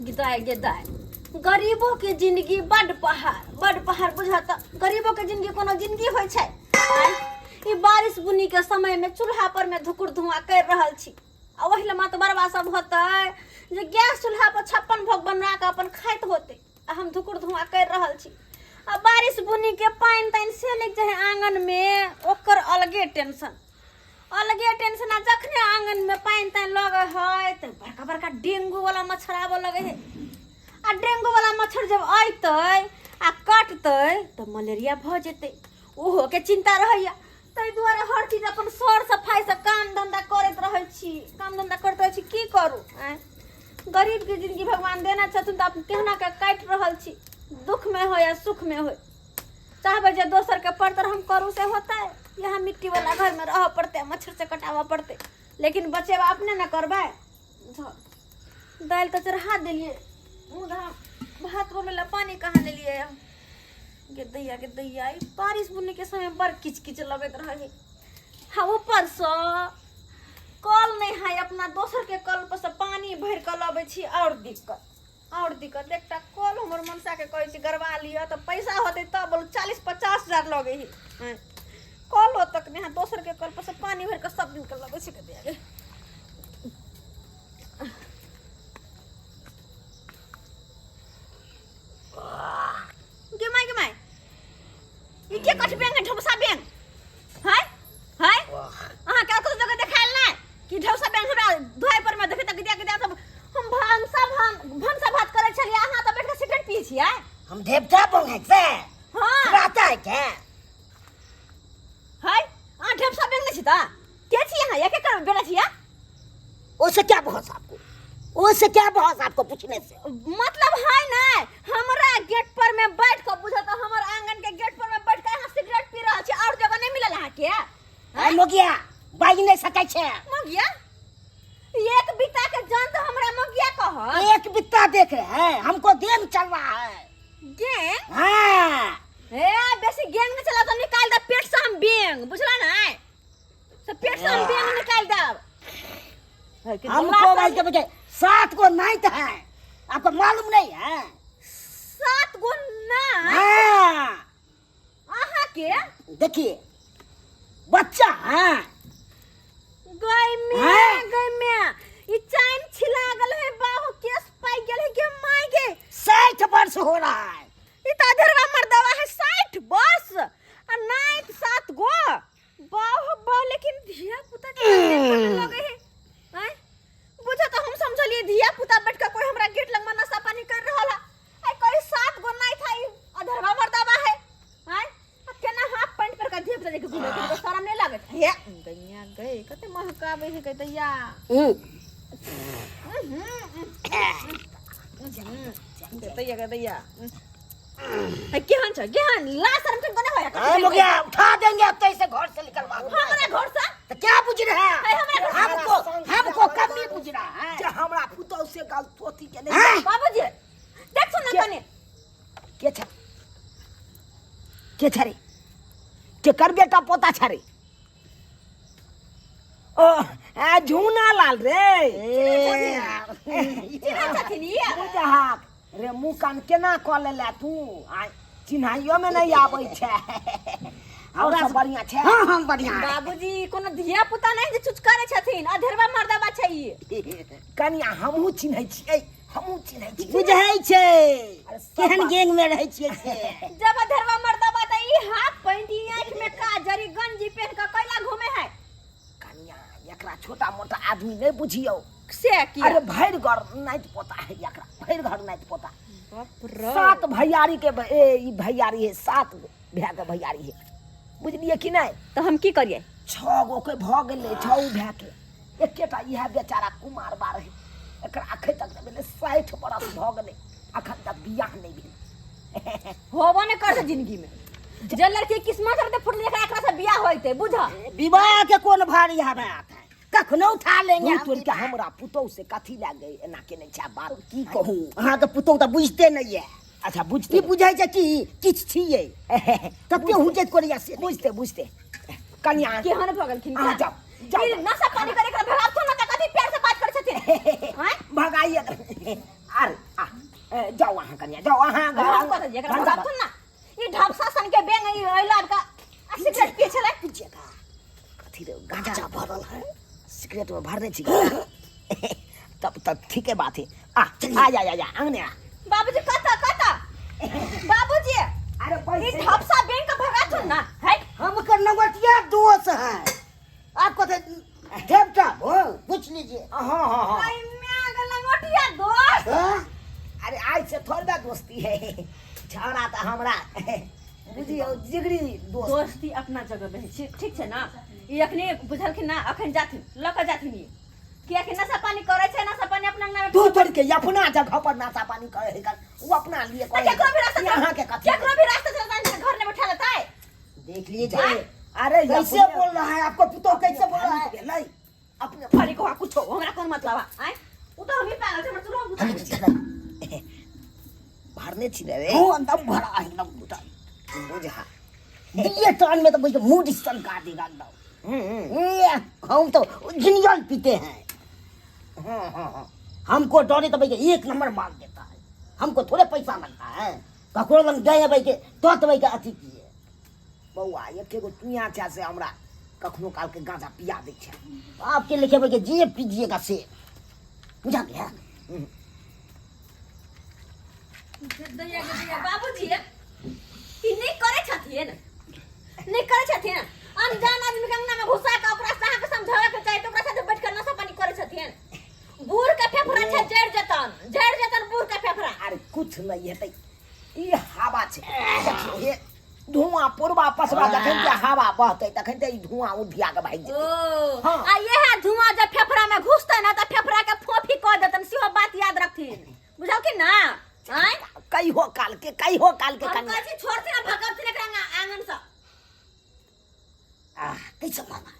गे दाय गे दाय, गरीबो के जिंदगी बड पहाड़, बड पहाड़ बुझाता। गरीबो के जिंदगी कोनो जिंदगी होइ छै? आँय, ई बारिश बुनी के समय में चूल्हा पर में धुकुर धुआं कर रहल छी आ ओहि लए मतबरबा सब होतै जे गैस चूल्हा पर 56 भोग बना के अपन खाइत होतै आ हम धुकुर धुआं कर रहल छी। आ बारिश बुनी के पानि तानि से लागि जाइ आंगन में, ओकर अलगे टेंशन, अलगे टेंशन। आ जखने आंगन में पानि तानि लगै है तऽ बड़का बड़का डेंगू वाला मच्छर आबऽ लगै है आ डेंगू वाला मच्छर जब अयतै आ कटतै तऽ मलेरिया भऽ जेतै, ओहो के चिंता रहैया। ताहि दुआरे हर चीज अपन सर सफाई से काम धंधा करैत रहै छी, काम धंधा करैत रहै छी। की करू आँय, गरीब के जिंदगी भगवान देने छथिन तऽ अपन केहुना के काटि रहल छी, दुख में हो या सुख में हो। चाहबै जे दोसर के परतर हम करू से होतै? यहाँ मिट्टी वाला घर में रहऽ पड़तै, मच्छर से कटाबऽ पड़तै, लेकिन बचेबा अपने ने करबै। दालि तऽ चढ़ा देलियै, मुदा भात बनबै लए पानि कहाँ लेलियै? गे दैया, गे दैया, ई बारिश बुन्नी के समय बड़ किच किच लगैत रहै है। हाँ, ऊपरसँ कल नहि है अपना, दोसर के कल पर से पानी भरि कऽ लबै छी। आओर दिक्कत, आओर दिक्कत। एकटा कल हमर मनसाके कहै छी गड़बा लिअ तऽ पैसा होतै तब बोलू, 40-50 हजार लगै है। आँय, कलो तक नहि है, दोसर के कल पर से पानी भरि कऽ सब दिन के लबै छी। गे दैया गे, गे my, गे my, ई के कठ बेंग है? ढौसा बेंग हाय हाय, अहाँ के कतौ जगह देखायल नहि कि ढौसा बेंग हमरा धोए पर में देखे तक गिदिया गिदिया सब। हम भनसा भनसा भात करै छलियै, अहाँ तऽ बैठ के सिगरेट पियै छियै। हम ढेपटा बंग है से। हाँ। रहता है क्या? हाय, अहाँ ढेपसा बेंग नहि छी तऽ के छी अहाँ? एक एक बेटा छियै? उससे क्या बहस आपको, उससे क्या बहस आपको पूछने से? मतलब है ना, हमरा गेट पर में बैठ के बुझत, हमर आंगन के गेट पर में बैठ के अहाँ सिगरेट पी रहल छी, और जगह नहीं मिलल अहाँ के? है मोगिया, बाजि नहीं सकै छै। मोगिया? एक बित्ता के जान तो हमरा मोगिया कह। एक बित्ता देख रहे हैं, हमको गेम चल रहा है। गेम? हाँ। ए बेसी गेंग नहीं चला तो निकाल दे पेट से हम बेंग, बुझला ना? से पेट से हम बेंग निकाल देब। हमको भाई के बजे 7 गो नाइट है, आपको मालूम नहीं है? 7 गो नाइट? हाँ। अहाँ के? देखिए बच्चा है। गई में। हाँ? गई में ई चैन छिला गेल है, बाहु केस पाइ गेल है। गे my गे, 60 वर्ष हो रहा है। ई त अधरवा मर्दवा है, 60 वर्ष आ नाइट 7 गो, बाहु बाहु। लेकिन धिया पुता के लगे है। आँय, बुझा तो हम समझलिए धिया पुता बैठ के कोई हमरा गेट लग में नशा पानी कर रहल है। आइ कोई 7 गो नाइट है, अधरवा मर्दवा है। आँय, आ केना हाफ पैंट पर का धिया पुता लेके घूमे के शरम नहीं लागत हे? गैया गई, कते महकाबे है गई दैया। दैया गई दैया, केहन छ केहन ला शरम के कोने होया? हाँ, मुखिया उठा देंगे अब तो इसे घर से निकलवा दूंगा। हमरा घर से? तो क्या बुझ रहे हैं? है, हमरा घर से। हमको, हमको कम नहीं बुझ रहा है जे हमरा पुतहु से गल थोथी के नहीं। हाँ? बाबूजी देख सुन ना कने। के छ, के छ रे, के कर बेटा पोता छ रे? ओ आ झूना लाल रे। चिन्है छथिन ई? बुझहाक रे, मुँह कान केना कऽ लेले तू? आ चिन्हाइयो में नहीं आबै छै। और सब बढ़िया छै? हाँ हाँ, बढ़िया है। बाबूजी कोनो धिया पुता नहीं जे चुचकारे छथिन, अधेरवा मर्दवा छै ई। कनिया हमहूँ चिन्है छियै, हमहूँ चिन्है छियै। बुझै छै अरे सब केहन बात। गैंग में रहै छियै से। जब अधेरवा मर्दवा त ई हाफ पैंट, ई आँख में काजर, ई गंजी पहन के कैला घूमे है? कनिया एकरा छोटा मोटा आदमी नहीं बुझियौ। से की? अरे भरि घर नाइत पोता है एकरा, भरि घर नाइत पोता। बाप रे। 7 भैयारी के ए, ई भैयारी है, 7 गो भैया के भैयारी है, बुझलिए कि नहीं? तो हम की करिए? 6 गो के भ गेलै, 6 भैया के, एकेटा इएह बेचारा कुमार बार है। एकरा अखन तक नहि भेलै, 60 बरस भ गेलै, अखन तक बियाह नहि भेल। होबो नहि करतै जिंदगी में। जे लड़की किस्मत रहतै फुटल एकरा, एकरा से बियाह होइतै, बुझ। विवाह के कोन भारी बात है, कखनो उठा लेंगे हम। तोड़ के विवाह। हमरा पुतहु से कथी लए गई एना केने छै बात? की कहूँ, अहाँके पुतहु तऽ बुझते नहि यऽ। अच्छा बुझते ई बुझै छै कि किछु छियै, कते हुजैत करैया से नहि। बुझते बुझते कनिया। केहन भऽ गेलखिन? अहाँ जाओ, जाओ। ई नशा पानी करे एकरा भगाबथुन ना तऽ कथी प्यार से बात करै छथिन? आँय? भगाइए। अरे ए, जाओ अहाँ कनिया जाओ अहाँ हम कतऽ जइए? एकरा भगाथुन ना ई ढपसा सन के बेंग ई अइला का आ सिगरेट पिए छलै पीजिएगा कथी रे गांजा भरल है सिगरेट में भरने छी तब तब ठीके बात है आ आ जा जा जा अंगने आ बाबूजी कतऽ कतऽ बाबूजी अरे ई पैसे ढपसा बेंग के भगाथुन ना है हमकर नवटिया दोस्त है आपको तो ढेपटा हो पूछ लीजिए हाँ हाँ हाँ आई म्या के लंगोटिया दोस्त हाँ? अरे आज से थोड़ा दोस्ती है छौड़ा तो हमरा बुझियौ जिगरी दोस्त दोस्ती अपना जगह रहै छै ठीक छै ना ई अखने बुझलखिन ना अखन जाथिन लऽ कऽ जाथिन ई कियाकि नशा पानी करै छै नशा पानी अपना अंगना में तू तोड़ के अपना जगह पर नाचा पानी करे है वो अपना लिए तऽ करे केकरो भी रास्ता यहाँ के कथी केकरो भी रास्ता चलता घर ने बैठा लेतै देख लीजिए अरे कैसे बोल रहा है आपको पुतोह कैसे बोल रहा है नहीं अपने फरी को कुछ हो हमरा कोन मतलब आय उ तो हम ही पागल छै हमर चूल्हा बुझा भरने छी रे वो एकदम भरा है एकदम बुझा बुझा दिए टान में तो मुझे मूड सनका देगा एकदम ये, हम तो जिनियल पीते हैं हाँ हाँ हाँ हमको डरे तो भैया एक नंबर मार देता है हमको थोड़े पैसा लगता है ककरो लग गए भैया तो तो भैया अथी किए बौआ एके गो तुइया छै से हमरा कखनो काल के गांजा पिया दै छै आपके लिखे भैया जे पीजिएगा से बुझा गया दैया के दैया बाबूजी ई नहि करै छथिन नहि करै छथिन अनजान आदमी के अंगना में घुसा के ओकरा से अहाँके समझावे के चाही तऽ ओकरा साथे बैठ के नशा पानी करै छथिन बूढ़ के फेफड़ा छै जरि जेतन जरि जेतन बूढ़ के फेफड़ा अरे कुछ नहीं हेतै ई हवा छै देखियौ हे धुआं पूर्वा पछवा जखन के हवा बहतै तखन ते ई धुआं उधिया के भागि जेतै ओ हाँ। आ इएह धुआं जब फेफड़ा में घुसतै ना तऽ फेफड़ा के फोफी कऽ देतन सेहो बात याद रखथिन बुझलखिन ना आँय कहियो काल के कहियो काल के हम कनिया कहै छी छोड़थिन आ भगवथिन एकरा आंगन सँ आह कैसे मामा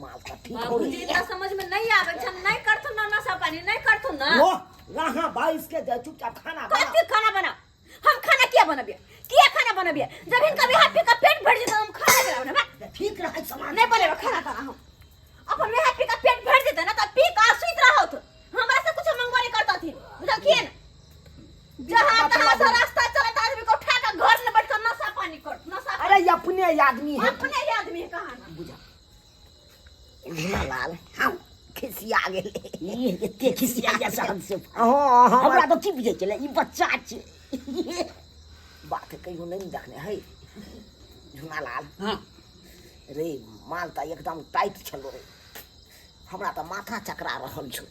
माल तऽ ठीक हो बाबूजी इतना समझ में नहीं आवे छन नहीं करथुन ना नशा पानी नहीं करथुन ना वो वहाँ बाईस के दे चुपचाप खाना बना कथी खाना बना हम खाना किया बनबिए किया खाना बनबिए जब इनका भी हाथ का पेट भर जेतै हम खाना केना बनबै ठीक रहे सामान नहीं बनेबै खाना ताना हम अपन में हाथ का पेट भर जेतै ना त पी का सुइत रहत हमरा से कुछ मंगवा नहीं करतथिन बुझलखिन जहाँ तहाँ से रास्ता चलत आदमी को उठा के घर में बैठ कर नशा पानी कर नशा अरे ये अपने आदमी है अपने ही आदमी है कहाँ ना बुझा लाल हाँ खिसिया गेलै ई एते खिसिया जा सहन से हाँ हमरा हमरा तऽ की बुझै छलै ई बच्चा छै बात कहियो नहि देखने है झुनालाल हाँ रे माल तऽ एकदम टाइट छलो रे हमरा तऽ माथा चकरा रहल छौ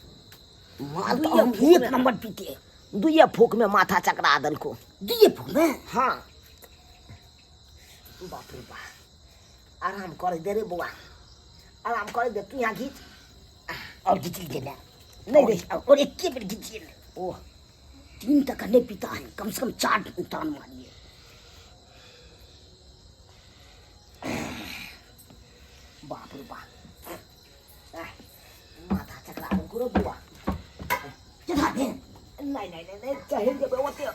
माल तऽ हम दुइये एक नंबर पीते दुइये फूक में माथा चकरा देलको दुइये फूक में हाँ बाप रे बा आराम करे दे रे बौआ आराम करे दे तू यहाँ घीच और घिच लीजिए ना नहीं रे और एक के बेर घिचिए ना ओह तीन तक नहीं पीता है कम से कम चार टान मारिए बाप रे बाप आह, माथा चकरा देलको रे बौआ चढ़ा दे नहीं नहीं नहीं नहीं चढ़ जेबै ओते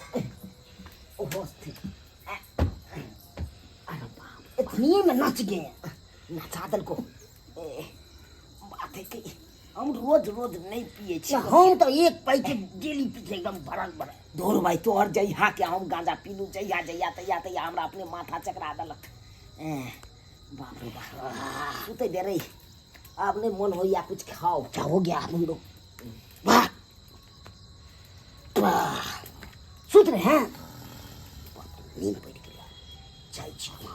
ओहो स्थिर अरे बाप इतनी में नाच गए नचा देलको ए, बात है कि हम रोज रोज नहीं पिए छी हम तो एक पैकेट डेली पीते एकदम भरल भरल धोर भाई तोहर जइहा के हम गांजा पीलू जइहा जइहा तैया तैया हमरा अपने माथा चकरा देलक ए, बाप रे बाप सुते दे रे अब नहीं मन होइया कुछ खाओ क्या हो गया हम लोग वाह वाह सुत रहे हैं नींद पड़ गया जाइ छी हम।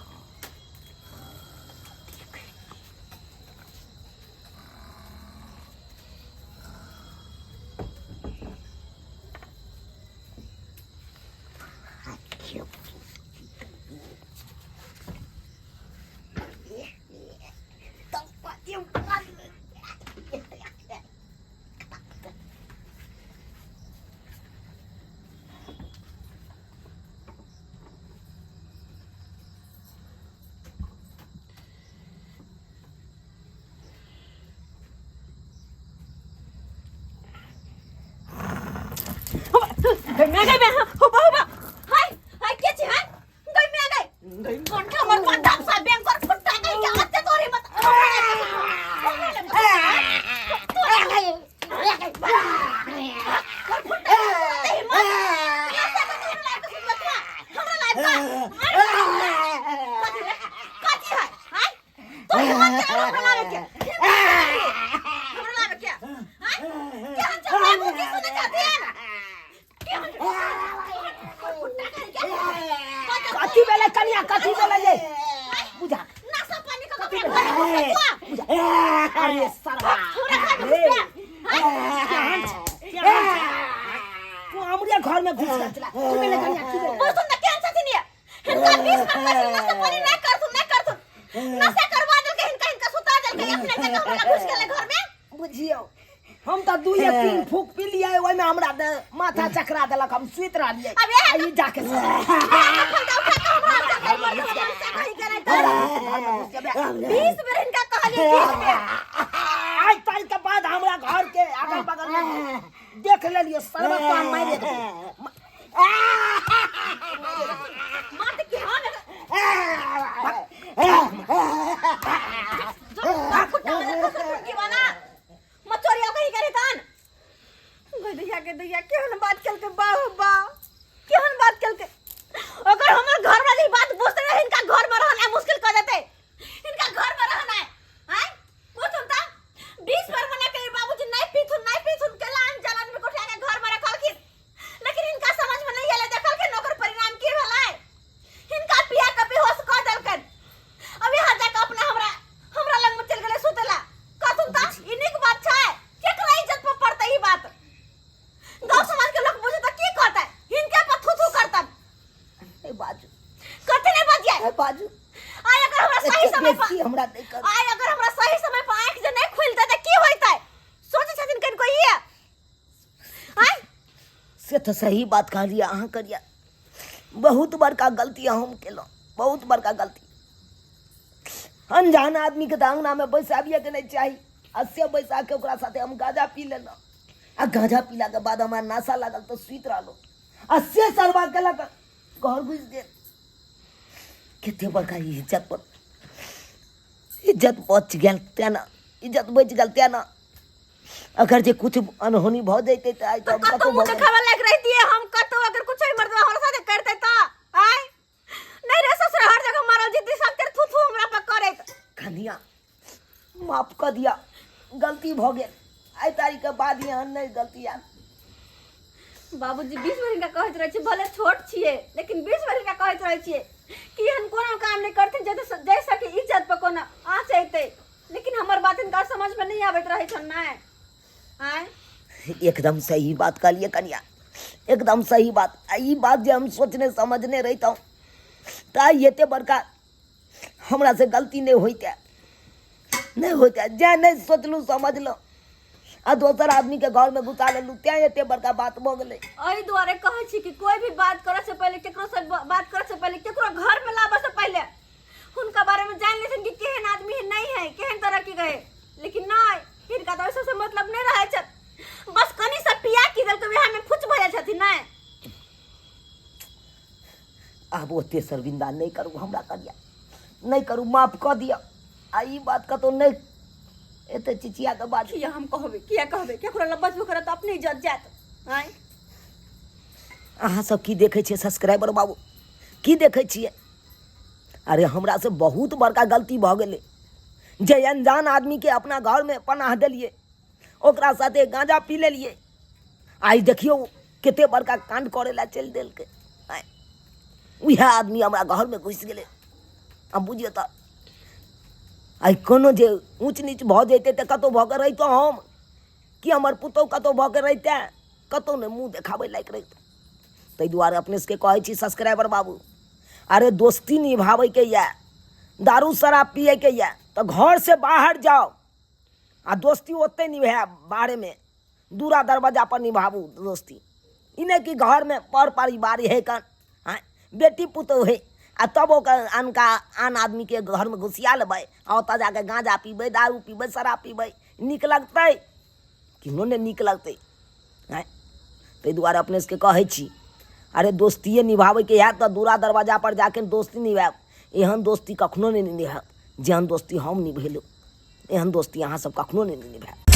गई मैं गई मैं हो बा हाय हाय के छी हाय गई मैं गई गई कंठा मर कंठा सा बैंक कर फुट्टा गई क्या आते तोरी मत बाबूजी सुनै छथिन। कथी भेलै कनिया, कथी भेलै ये? बुझा। नशा पानी कऽ के हमरा घरमे घुसबै तू? अरे सरवा, हमरा घरमे घुसबै? तू हमरे घर में घुस गेल छला। की भेलै कनिया, की भेलै? बुझथुन ने केहन छथिन ये। हिनका 20 बार कहै छियनि नशा पानी नहि करथुन, नहि करथुन। नशा करवा देलकै हिनका, हिनका सुता देलकै, अपने जाके हमरा घुसि गेलै घरमे। बुझियौ, हम तऽ दुइए तीन फूक पी लियै, ओहिमे हमरा माथा चकरा देलक, हम सुति रहलियै। अब इएह आ ई जाके फायदा उठा कऽ हमरा चक्कर मारि कऽ हमरा कही के नहि। 20 बेर हिनका कहलियै, 20 बेर। आज तारीख के बाद हमरा घर के अगल बगल में देख लेलियो सरबत तो हम मारि देबै। मारते कि हाँ ने जो कुत्ता वाला कसर फुटकी वाला मचोरिया कहीं करे तान गदैया के दैया, केहन बात केलकै, बाह बाह, केहन बात केलकै। अगर हमर घर वाली बात बुझते रहे, हिनका घर में रहना मुश्किल कर देते, हिनका घर में रहना है। आय पूछुन त 20 बार मना के बाबूजी नहीं पीथुन, नहीं पीथुन के लान जलन में कोठा के घर में रखलखिन, लेकिन हिनका समझ में नहीं आले। देखलखिन ओकर परिणाम की भेलै? हिनका पिया के बेहोश कर देलकन। अब यहाँ जाके अपना हमरा हमरा लग में चल गेलै सुतेला। कहथुन त ई नीक बात छै? केकरा इज्जत पर पड़तै ई बात? गांव समाज के लोग बुझे त की कहतै? हिनके पर थू थू करतन। ए बाजू। कथी नहीं बजिए? ए बाजू। आइ अगर हमरा सही एते समय पर बेइज्जती हमरा नहि करू। आइ अगर हमरा सही समय पर आँखि जे नहीं खुलतै त की होइतै? सोचै छथिन कनिको ई? आइ से तऽ सही बात कहलियै अहाँ करिया, बहुत बड़का गलती हम केलहुँ, बहुत बड़का गलती। अनजान आदमीके तऽ अङ्गनामे बैसाबिएके नहि चाही, आ से बैसा के ओकरा साथे हम गाँजा पी लेलहुँ, आ गाँजा पीलाके बाद हमरा नशा लागल तऽ सुति रहलहुँ, आ से सरबा केलक, घर घुसि गेल। कते बड़का ई इज्जत पर इज्जत बचि गेल तेँ ने, इज्जत बचि गेल तेँ ने। अगर जे कुछ अनहोनी भऽ जैतै तऽ आइ तऽ हम कतौ कतौ मुँह भऽ देखाबऽ लायक रहितियै हम? कतौ अगर कुछ मर्दवा हमरा साथे करतै तऽ आइ नहीं रे ससुर, हर जगह मारल जिद्दी सब तेरे थू थू हमरा पर करैत। कनिया, माफ कऽ दिअ, गलती भऽ गेल। आइ तारीख के बाद एहन नहि गलती आयल। बाबूजी, 20 बेर हिनका कहैत रहै छियै, भले छोट छियै लेकिन 20 बेर हिनका कहैत रहै छियै कि एहन कोनो काम नहि करथिन जाहिसँ कि इज्जत पर कोनो आँच अयतै, लेकिन हमर बात हिनका समझ में नहीं आबैत रहै छनि। नहि आँय। एकदम सही बात कहलियै कनिया, एकदम सही बात। आ ई बात जे हम सोचने समझने रहितहुँ तऽ आइ एते बड़का हमरा से गलती नहि होइते, नहि होइते। जे नहि सोचलहुँ समझलहुँ आ दोसर आदमीके घरमे घुसा लेलहुँ, तेँ एते बड़का बात भऽ गेलै। एहि दुआरे कहै छी कि कोई भी बात करे से पहिले, केकरो से बात करे से पहिले, केकरो घर में लाबे से पहिले हुनका बारे में जान लेथिन कि केहन आदमी है, नहीं है, केहन तरह के गए। लेकिन नहीं, हिनका तो ऐसा से मतलब नहीं रहे छथ, बस कनी से पिया की देलकै वएह में फुच भऽ जाइ छथिन। नहीं। आब ओते शर्मिंदा नहि करू हमरा कनिया, नहि करू, माफ कऽ दिअ। आ ई बात कतहु नहि एते चिचिया के बाजू। किया हम कहबै? किया कहबै? केकरो लग बजबो करत तऽ अपने इज्जत जायत। आँय। अहाँ सब की देखै छियै सब्सक्राइबर बाबू, की देखै छियै? अरे हमरा से बहुत बड़का गलती भऽ गेलै जे अनजान आदमीके अपना घरमे पनाह देलियै, ओकरा साथे गाँजा पी लेलियै। आइ देखियौ कते बड़का काण्ड करै लए चलि देलकै। आँय, उएह आदमी हमरा घरमे घुसि गेलै। आब बुझियौ तऽ आइ कोनो जे ऊँच नीच भऽ जैतै तऽ कतहु भऽ कऽ रहितहुँ हम कि हमर पुतहु कतहु भऽ कऽ रहितै? कतहु नहि मुँह देखाबै लायक रहितै। ताहि दुआरे अपने सबके कहै छी सब्सक्राइबर बाबू, अरे दोस्ती निभाबैके यऽ, दारू शराब पियैके यऽ तऽ घरसँ बाहर जाउ आ दोस्ती ओतहि निभायब, बाहरेमे दूरा दरवाजा पर निभाबू दोस्ती। ई नहि कि घरमे पर परिवार हे कन, आँय, बेटी पुतोहु हे आ तब ओकर अनका आन आदमीके घरमे घुसिया लेबै आ ओतऽ जाके गाँजा पीबै, दारू पीबै, शराब पीबै, नीक लगतै? किनो नहि नीक लगतै। आँय, ताहि दुआरे अपने सबके कहै छी, अरे दोस्तिए निभाबैके हैत तऽ दूरा दरवाजा पर जाके दोस्ती निभायब। एहन दोस्ती कखनो नहि निभायब जेहन दोस्ती हम निभेलहुँ, एहन दोस्ती अहाँ सब कखनो नहि निभायब।